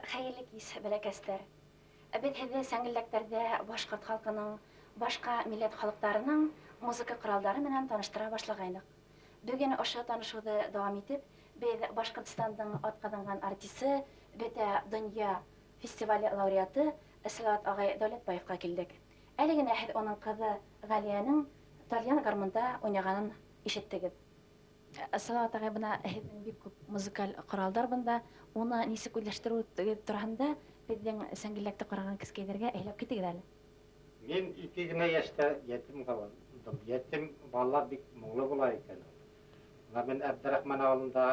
Хәйерле кис, бәләкәстәр. Беҙ һеҙҙе сәңгелдәктәрҙә башҡорт халҡының, башҡа милләт халыҡтарының музыка ҡоралдары менән таныштыра башлағайныҡ. Бөгөн ошо танышыуҙы дауам итеп, беҙ Башҡортостандың атҡаҙанған артисы, бөтә донъя фестивале лауреаты Салауат ағай Дәүләтбаевҡа килдек. Әле генә һеҙ уның ҡыҙы Ғәлиәнең тальян гармунда уйнағанын ишеттегеҙ. Салауат ағай, бына һеҙҙең бик күп музыкаль ҡоралдар бында. Уны нисек үҙләштереү тураһында беҙҙең сәңгелдәкте ҡараған кескәйҙәргә әйләп китегеҙ әле. Мин 2 генә йәштә ятим ҡалдым. Ятим балалар бик моңло була икән. Бына мин Әбдерахман ауылында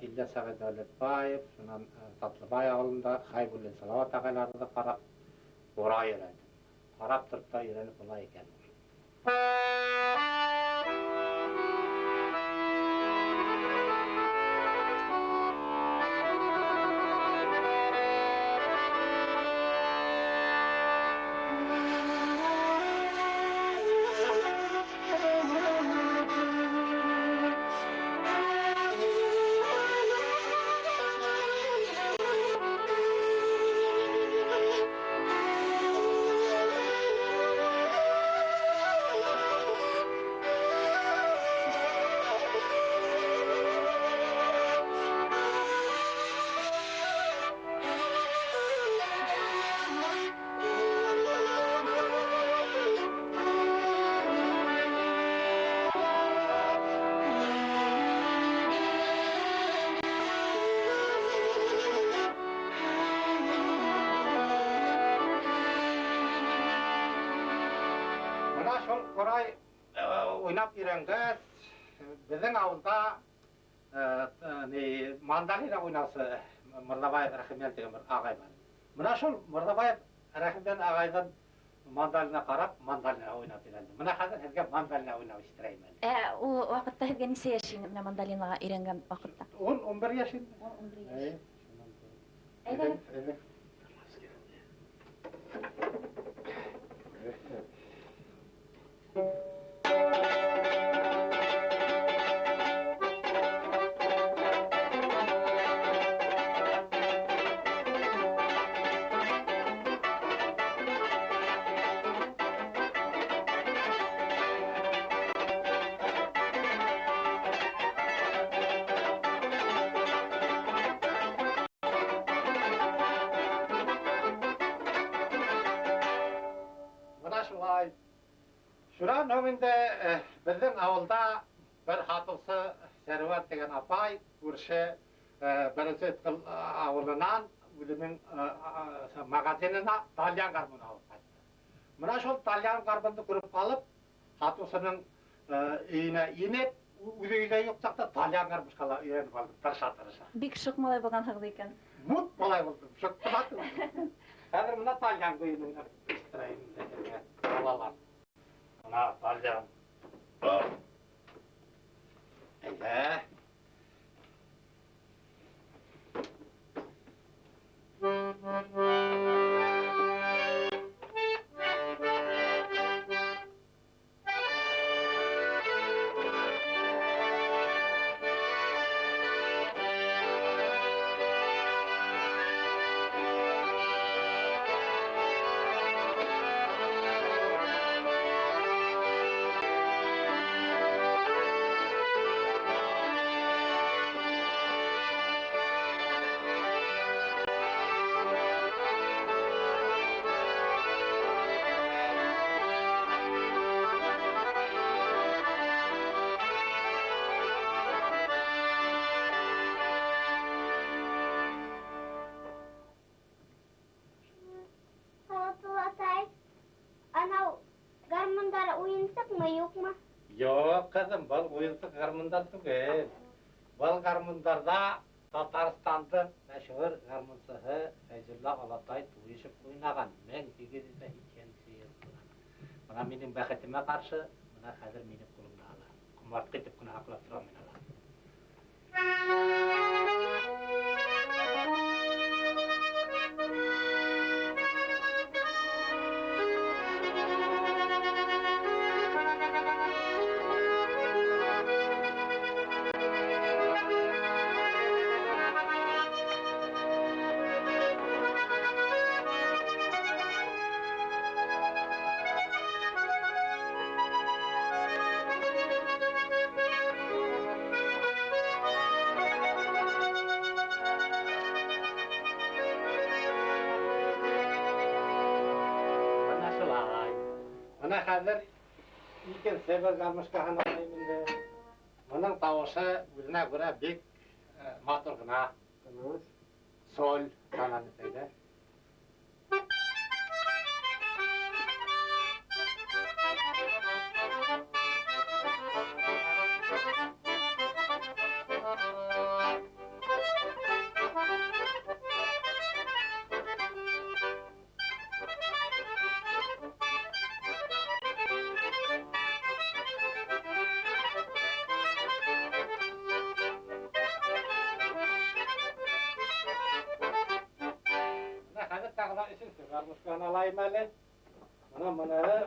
Ильяс ағай Дәүләтбаев, шунан Татлыбай ауылында Хәйбуллин Салауат ағайларҙы ҡарап ҡурай өйрәндем. Ҡарап тороп та өйрәнеп була икән. Уйнап өйрәнгәс, беҙҙең ауылда мандолина уйнаусы Мырҙабаев Рәхимйән тигән бер ағай бар. Бына шул Мырҙабаев Рәхимйән ағайҙан мандолина ҡарап, мандолина уйнап өйрәндем. Бына хәҙер һеҙгә мандолина уйнап ишеттерәйем әле. Ул ваҡытта һеҙгә нисә йәш ине бына мандолинаға өйрәнгән ваҡытта? 10-11 йәш ине. 10-11 йәш. Әйҙә. Әйҙә. Шунан һуң инде беҙҙең ауылда бер һатыусы Сәрүәр тигән апай күрше беренсе Итҡыл ауылынан үҙенең магазинына тальян гармун алып ҡайтты. Бына шул тальян гармунды күреп ҡалып, һатыусының өйөнә инеп, үҙе өйҙә юҡ саҡта тальян гармушҡа ла өйрәнеп алдым, тырыша-тырыша. Бик шыҡ малай булғанһығыҙ икән. Мут малай булдым, шыҡ ҡына түгел. Хәҙер бына тальян көйөн уйнап ишеттерәйем инде һеҙгә, балалар. Бына тальян. Әйҙә. Юҡ, ҡыҙым, был уйынсыҡ гармундар түгел. Был гармундарҙа Татарстандың мәшһүр гармунсыһы Фәйзулла Олатай туйышып уйнаған 1880 йылда. Бына минең бәхетемә ҡаршы, бына хәҙер минең ҡулымда ала. Ҡомартҡы итеп кенә һаҡлап торам мин ала. хәҙер икенсе бер гармошкаһын алайым инде. Бының тауышы үҙенә күрә бик матур ғына. Соль тональностьда. Гармошкаһын алайым әле. Бына быныһы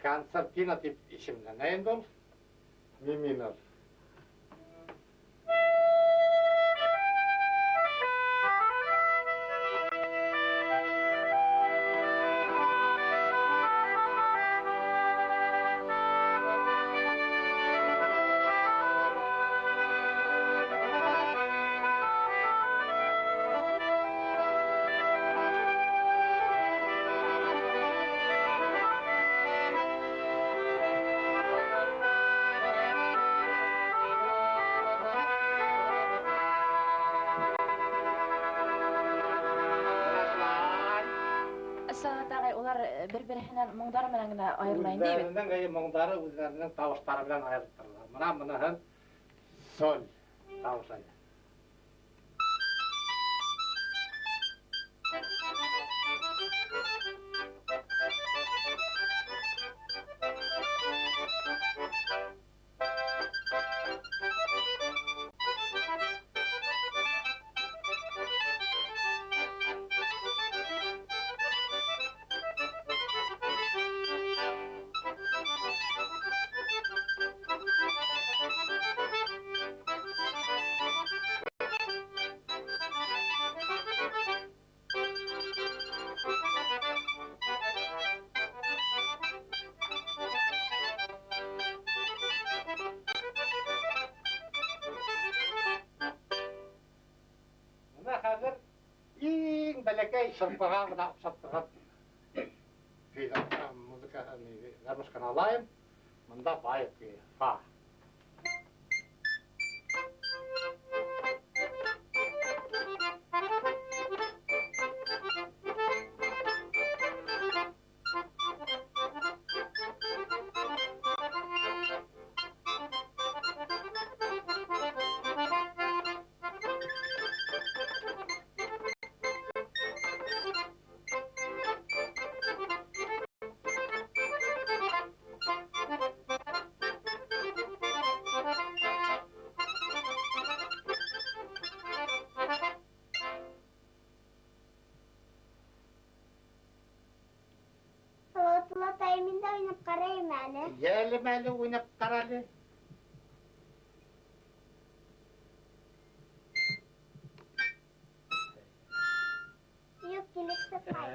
концертина тип исемләнә инде ул. Ми минор. Бер-береһенән моңдары менән генә айырыла инде бит. Үҙҙәренең моңдары үҙҙәренең тауыштары белән айырылып торалар. Бына быныһын соль тауышы. Бәләкәй шырпыға ғына оҡшап торған музыка гармошканы алайым. Бында байып көйө, фа. Йәле-мәле уйнап ҡара әле. Юҡ, килеп сыҡмай.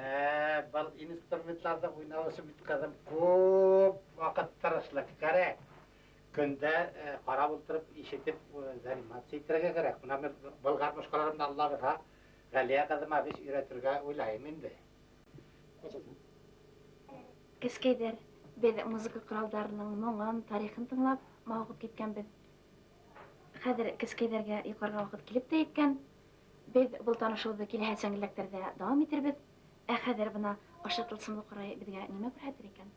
Был инструментларҙа уйнау өсөн бит, ҡыҙым, күп ваҡыт тырышлыҡ кәрәк. Көндә ҡарап ултырып, ишетеп, заниматься итергә кәрәк. Бына мин был гармошкаларымды Алла бирһә, Ғәлиә ҡыҙыма бик өйрәтергә уйлайым инде. Кескәйҙәр, беҙ музыка ҡоралдарының моңон, тарихын тыңлап, мауығып киткәнбеҙ. Хәҙер кескәйҙәргә йоҡларға ваҡыт килеп тә еткән. Беҙ был танышыуҙы киләһе сәңгелдәктәрҙә дауам итербеҙ. Ә хәҙер бына ошо тылсымлы ҡорай беҙгә нимә күрһәтер икән?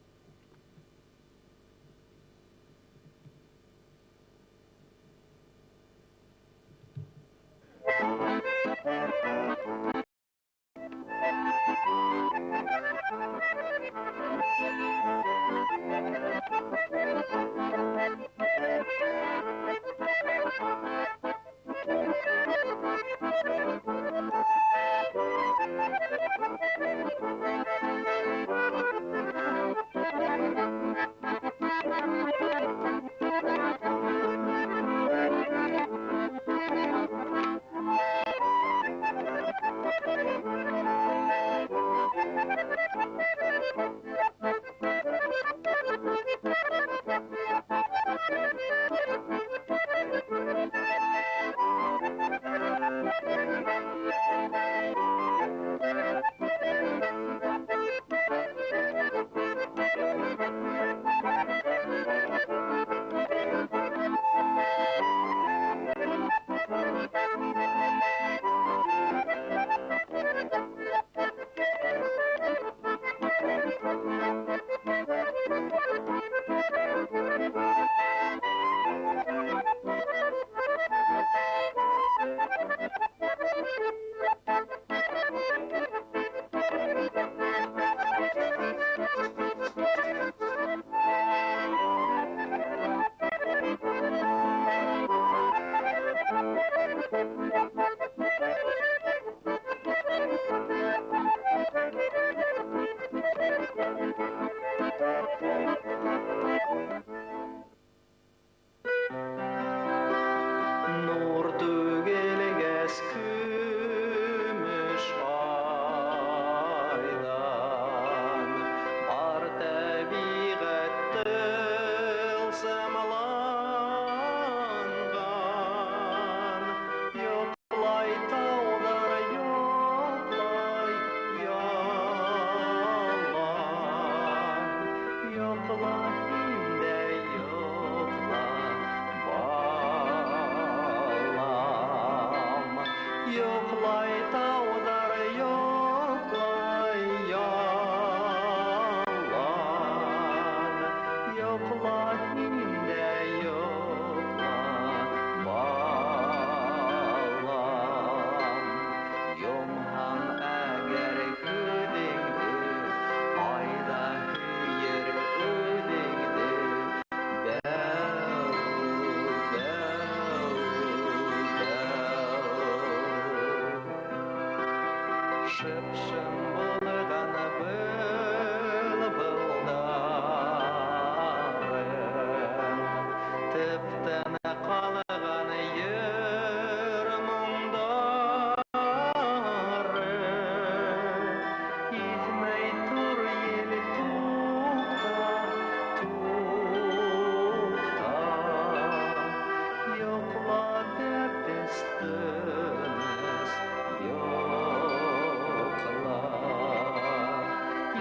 Thank you. Йоҡла һин дә йоҡла, балам. Йоҡлай тауҙар, йоҡлай ялан. Йоҡла һин дә йоҡла, балам. Йомһаң әгәр күҙеңде, айҙа һөйөр үҙеңде. Бәү, бәү, бәү. Шып-шым булған былбылдарың, тып-тын ҡалған йыр моңдары. Иҫмәй тор ел, туҡта, туҡта. Йоҡла, бәпес, тыныс йоҡла.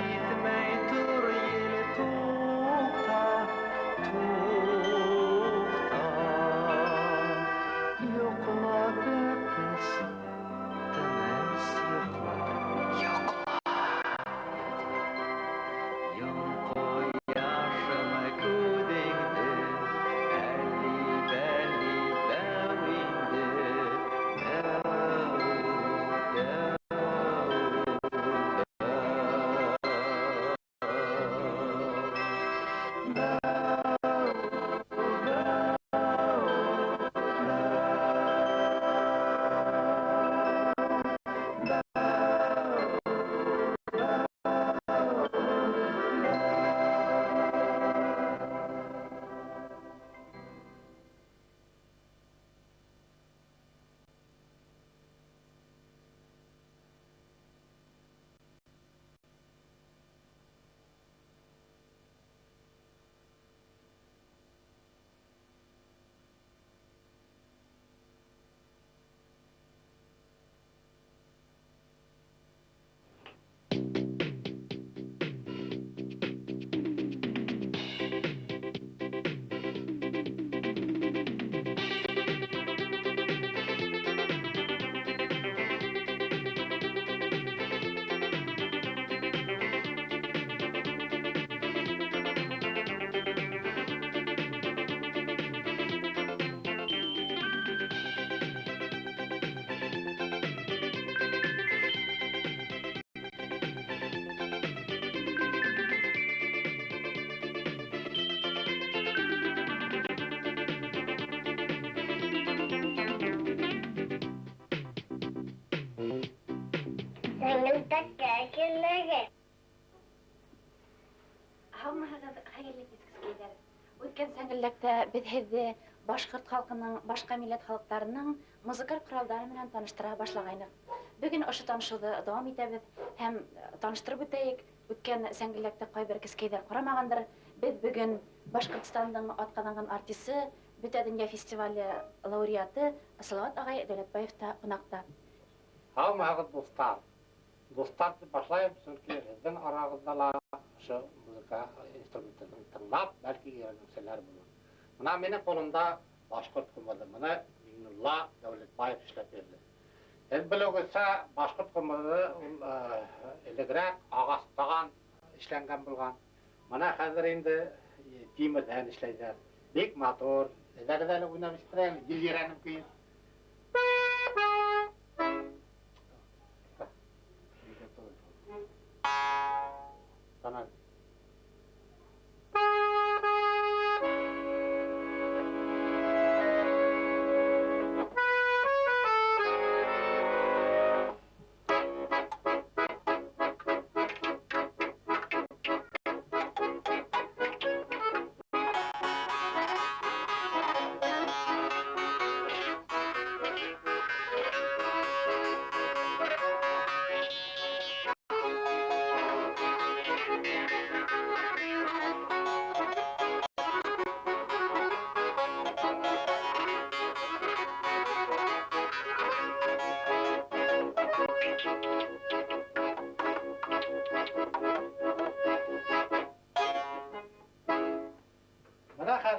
Иҫмәй тор ел, туҡта, туҡта. Йоҡла, бәпес, тыныс йоҡла. Йоҡла, йоҡла. Йом ҡояшым күҙеңде, әлли-бәлли бәү инде. Бәү, бәү, бәү. Сәңгелдәккә килмәгеҙ. Һаумыһығыҙ, хәйерле кис, кескәйҙәр. Үткән сәңгелдәктә беҙ һеҙҙе башҡорт халҡының, башҡа милләт халыҡтарының музыкаль ҡоралдары менән таныштыра башлағайныҡ. Бөгөн ошо танышыуҙы дауам итәбеҙ һәм таныштырып үтәйек. Үткән сәңгелдәктә ҡайбер кескәйҙәр ҡарамағандыр. Беҙ бөгөн Башҡортостандың атҡаҙанған артисы, Бөтә донъя фестивале лауреаты Салауат ағай Дәүләтбаев та ҡунаҡта. Һаумыһығыҙ, дуҫтар. Дуҫтар тип башлайым, сөнки һеҙҙең арағыҙҙа ла ошо музыка инструменттарын тыңлап, бәлки өйрәнеүселәр булыр. Бына минең ҡулымда башҡорт ҡумыҙы. Быны Миңнулла Дәүләтбаев эшләп бирҙе. Һеҙ белеүегеҙсә, башҡорт ҡумыҙы ул элегерәк ағастан эшләнгән булған. Бына хәҙер инде тимерҙән эшләйҙәр. Бик матур. Әҙәр әле уйнап ишеттерәйем, ел ерәнең көйөн. Tamam.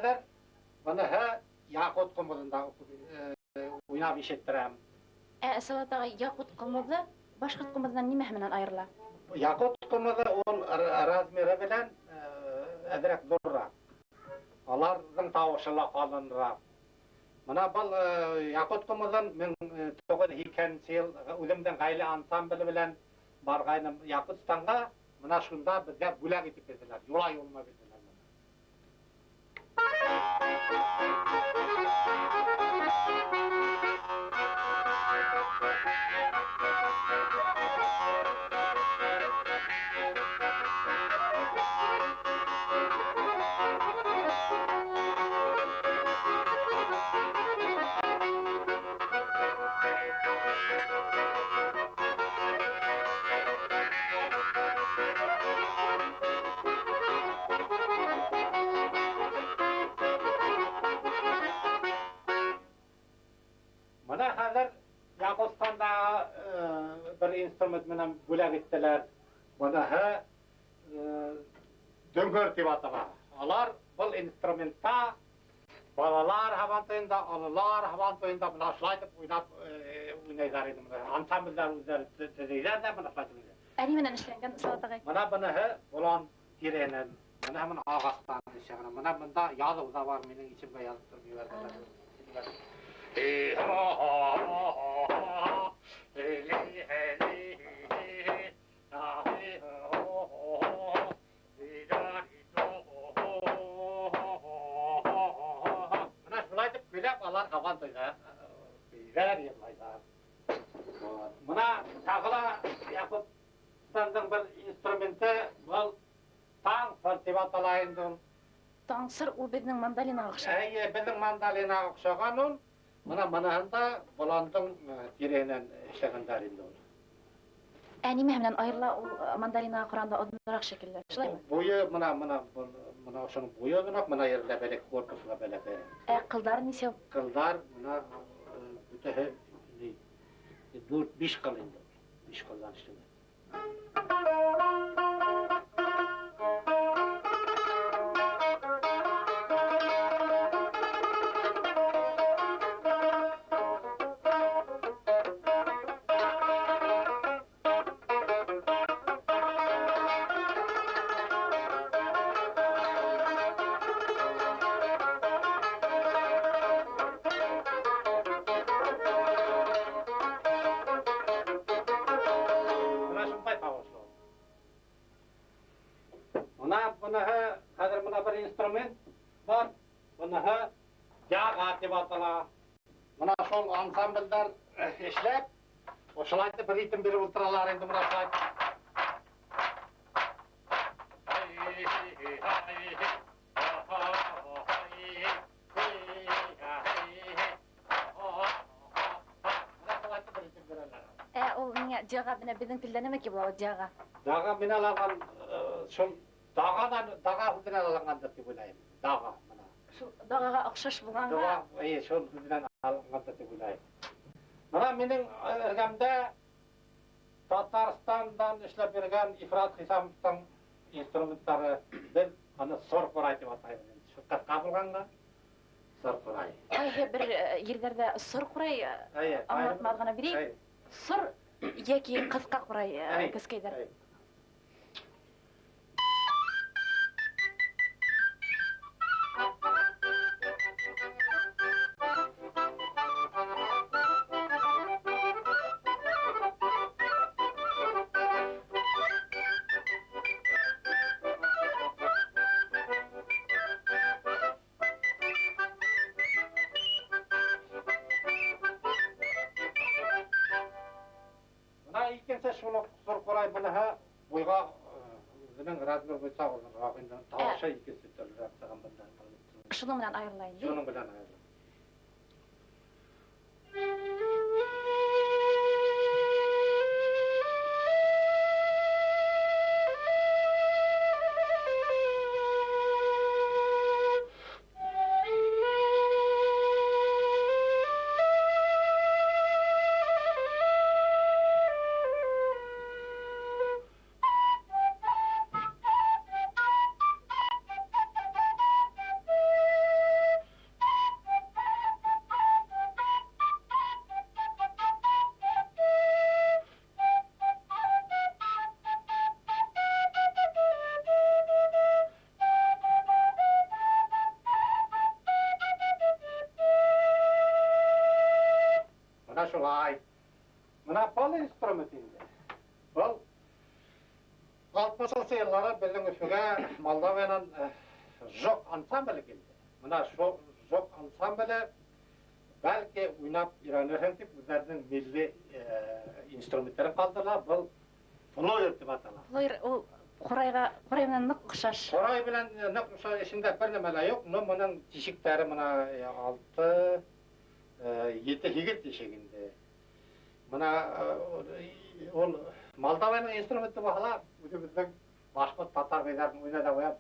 хәҙер быныһы яҡут ҡумыҙында уйнап ишеттерәм. Ә Салауат ағай, яҡут ҡумыҙы башҡорт ҡумыҙынан нимәһе менән айырыла? Яҡут ҡумыҙы ул размеры белән әҙерәк ҙурыраҡ. Аларҙың тауышы ла ҡалынраҡ. Мына был яҡут ҡумыҙын 1980 йыл үҙемдең ғаилә ансамбле белән барғайным Яҡутстанға, мына шунда беҙгә бүләк итеп бирҙеләр, юлай юлыма бирҙеләр. Мына хәҙер Яҡутстанда бер инструмент менән бүләк иттеләр. Быныһы дөңгөр тип атала. Алар был инструментта балалар һабантуйында, ололар һабантуйында бына шулай итеп уйнап уйнайҙар ине. Бына ансамблдәр үҙҙәре төҙөйҙәр ҙә бына шулай итеп уйнайҙар. Ә ни менән эшләнгән, Салауат ағай? Мына быныһы болан тиренән, мына бына ағастан эшләнгән. Мына бында яҙыу ҙа бар, минең исемгә яҙып тороп ебәрҙеләр. Мына шулай итеп көйләп алар һабантуйҙа бейҙәр, йырлайҙар. Мына тағы ла Яҡутстандың бер инструменты был таңсыр тип атала инде ул. Таңсыр ул беҙҙең мандолинаға оҡшаған. Эйе, беҙҙең мандолинаға оҡшаған ул. Мына быныһында боландың тиреһенән эшләгәндәр инде ул. Ә нимә менән айырыла ул мандолинаға ҡарағанда оҙонораҡ шикелле, шулаймы? Буйы мына, мына, мына ошоноң буйы оҙонораҡ, мына ерендә бәләкәй, корпусы ла бәләкәй. Ә ҡылдар нисәү? Ҡылдар мына бөтәһе ни, дүрт, биш ҡыл инде ул. Биш ҡылдан эшләнгән. Ансамблдар эшләп, ошолай итеп ритм биреп ултыралар инде мына шулай. Ә ул миңә дяға менә беҙҙең телдә нәмә була ул дяға? Дяға менән алған, шул дағанан, даға һүҙенән алынғандыр тип уйлайым. Даға мына. Шул дағаға оҡшаш булғанға. Даға, эйе, шул һүҙенән алынғандыр тип уйлайым. Мына минең эргәмдә Татарстандан эшләп биргән Ифрат Хисамовтың инструменттары, беҙ аны сор ҡурай тип атайбыҙ инде. Шул ҡыҫҡа булғанға сор ҡурай. Ҡайһы бер ерҙәрҙә сор ҡурай, Эйе, аңлатма ғына бирәйек. Эйе. Сор йәки ҡыҫҡа ҡурай, Эйе, кескәйҙәр. Эйе. Шул уҡ сор ҡурай быныһы буйға, үҙенең размер буйынса оҙонораҡ инде, тауышы икенсе төрлөрәк сыға бында. Шуның менән айырыла инде. Шуның менән айырыла. Шулай. Мына был инструмент инде. Был 60-нчы йыллары беҙҙең Өфөгә Молдавиянан Жок ансамбле килде. Мына шул Жок ансамбле бәлки уйнап өйрәнерһең тип үҙҙәренең милли инструменттарын ҡалдыралар. Был флоер тип атала. Флоер ул ҡурайға, ҡурай менән ныҡ оҡшаш. Ҡурай менән ныҡ оҡшаш, эсендә бер нәмә лә юҡ, но бының тишектәре мына 6, 7, 8 тишек инде. Мына ул Молдавияның инструменты булһа ла, үҙебеҙҙең башҡорт татар байҙарын уйнай ҙа ҡуябыҙ.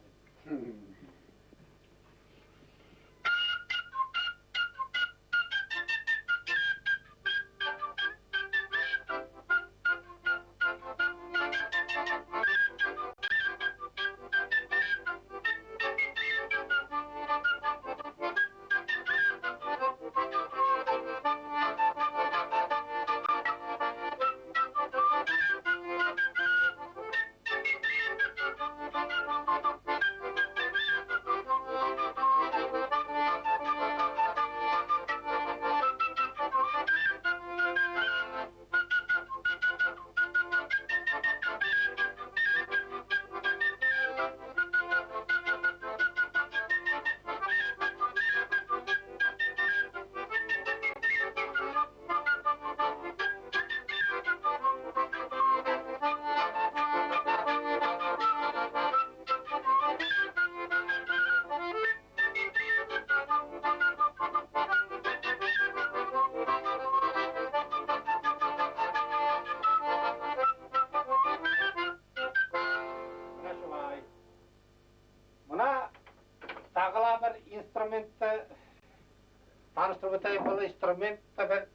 Инструментты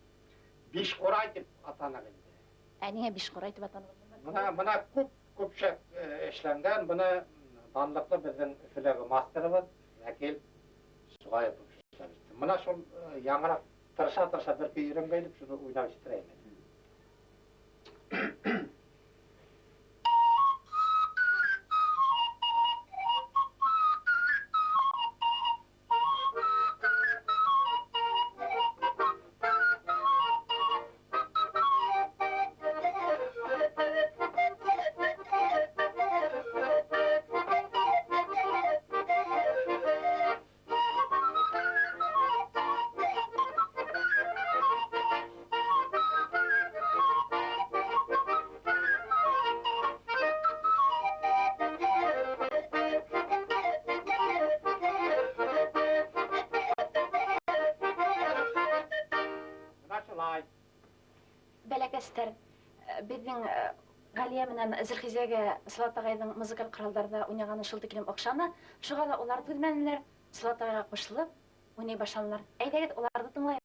биш ҡурай тип атана инде. Ә ниңә биш ҡурай тип атана? Мына күп күпсә эшләнгән, быны данлыҡлы беҙҙең Өфөләге мастерыбыҙ Вәкил Суғаев эшләп. Мына шул яңыраҡ тырыша-тырыша бер көй өйрәнгәйнек, шуны уйнап ишеттерәйем. Бәләкәстәр, беҙҙең Ғәлиә менән Зөлхизәгә Салат ағайҙың музыкаль ҡоралдарҙа уйнағаны шул тиклем оҡшаны, шуға ла улар түҙмәнеләр, Салат ағайға ҡушылып уйнай башланылар. Әйҙәгеҙ, уларҙы тыңлайыҡ.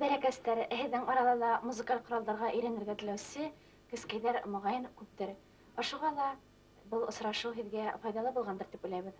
Бәләкәстәр, һеҙҙең арала ла музыкаль ҡоралдарға өйрәнергә теләүсе кескәйҙәр моғайын күптер. Ошоға ла был осрашыу һеҙгә файҙалы булғандыр тип уйлайбыҙ.